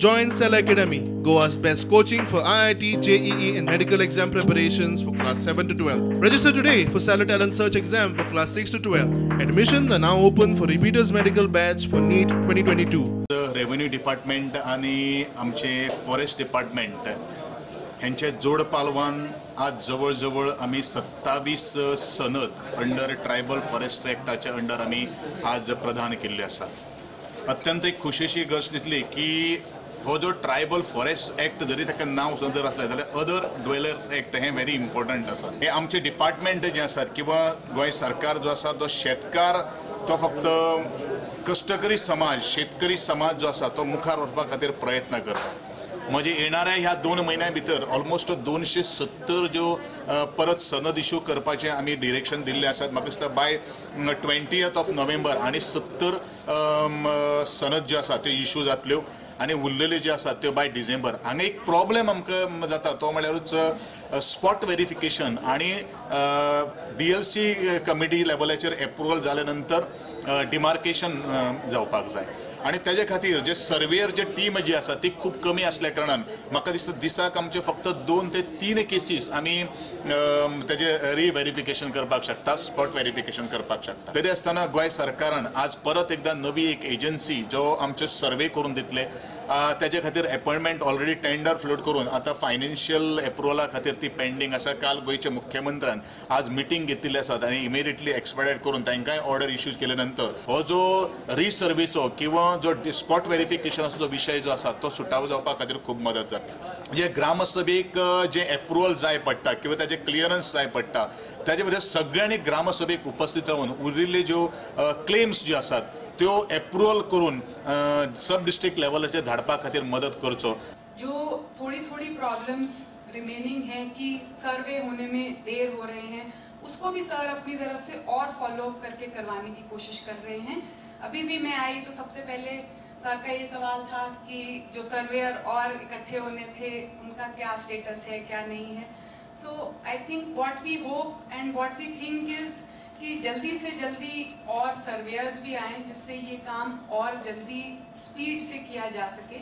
Join Cell Academy, Goa's best coaching for IIT, JEE and medical exam preparations for class 7 to 12. Register today for Cellar Talent Search exam for class 6 to 12. Admissions are now open for repeaters medical batch for NEET 2022. Revenue department आनी आमचे forest department हेंचे जोड पालवान आज जवळ जवळ आमी 27 सनद अंडर ट्रायबल फॉरेस्ट ॲक्टाच्या अंडर आमी आज प्रदान केल्ले आसा. अत्यंत एक खुशीची गोश्ट दिसली की हो जो ट्रायबल फॉरेस्ट ॲक्ट जरी ताका नांव जर आसलें जाल्यार अदर ड्वेलर्स ॲक्ट हें व्हेरी इम्पॉर्टंट आसा. हे आमचे डिपार्टमेंट जे आसात किंवा गोंय सरकार जो आसा तो शेतकार तो फक्त कश्टकरी समाज शेतकरी समाज जो आसा तो मुखार वचपा खातीर प्रयत्न करता. म्हणजे येणाऱ्या ह्या 2 म्हयन्या भितर ऑलमोस्ट 270 ज्यो परत सनद इशू करपाचें आमी डिरेक्शन दिल्लें आसात. म्हाका दिसता बाय 20th of November आनी 70 सनद ज्यो आसा त्यो इशू जातल्यो आनी उरलेल्यो ज्यो आसात त्यो बाय डिसेंबर. हांगा एक प्रॉब्लेम आमकां जाता तो म्हळ्यारूच स्पॉट वेरिफिकेशन आनी DLC committee लेवलाचेर एप्रुवल जाल्या नंतर डिमार्केशन जावपाक जाय आनी तेजे खातीर जे सर्वेयर जे टीम जी आसा ती खूब कमी आसल्या कारणान म्हाका दिसता दिसाक आमचे फक्त 2 ते 3 केसीस आमी तेजे रिव्हेरिफिकेशन करपाक शकता, स्पॉट वेरिफिकेशन करपाक शकता. तरी आसतना गोंय सरकारान आज परत एकदा नवी एक एजन्सी जो आमचे सर्वे करून दितले तेजे खातीर अपॉयंटमेंट ऑलरेडी टेंडर फ्लोट करून आतां फायनान्शियल एप्रुवला खातीर ती पेंडींग आसा. काल गोंयच्या मुख्यमंत्र्यान आज मिटींग घेतिल्ली आसात आनी इमिडिएटली एक्सपेडायट करून तांकांय ऑर्डर इश्यूज केले नंतर हो जो रिसर्वेचो किंवा जो स्पॉट वेरिफिकेशनाचो जो विशय जो आसा तो सुटावो जावपा खातीर खूब मदत जाता. म्हणजे ग्रामसभेक जे एप्रुवल जाय पडटा किंवा ताजे क्लियरन्स जाय पडटा ताजे बद्दल सगळ्यांनी ग्रामसभेक उपस्थित रावन उरिल्ले ज्यो क्लेम्स ज्यो आसात त्यो एप्रुवल करून सब डिस्ट्रिक्ट लेवलाचेर धाडपा खातीर मदत करचो. जो थोड़ी थोड़ी प्रॉब्लम्स रिमेनिंग है कि सर्वे होने में देर हो रहे हैं उसको भी सर अपनी तरफ से और फॉलो अप करके करवाने की कोशिश कर रहे हैं. अभी भी मैं आई तो सबसे पहले सर का ये सवाल था कि जो सर्वेयर और इकट्ठे होने थे उनका क्या स्टेटस है क्या नहीं है. So I think what we hope and what we think is कि जल्दी से जल्दी और सर्वेयर्स भी आएँ जिससे ये काम और जल्दी स्पीड से किया जा सके.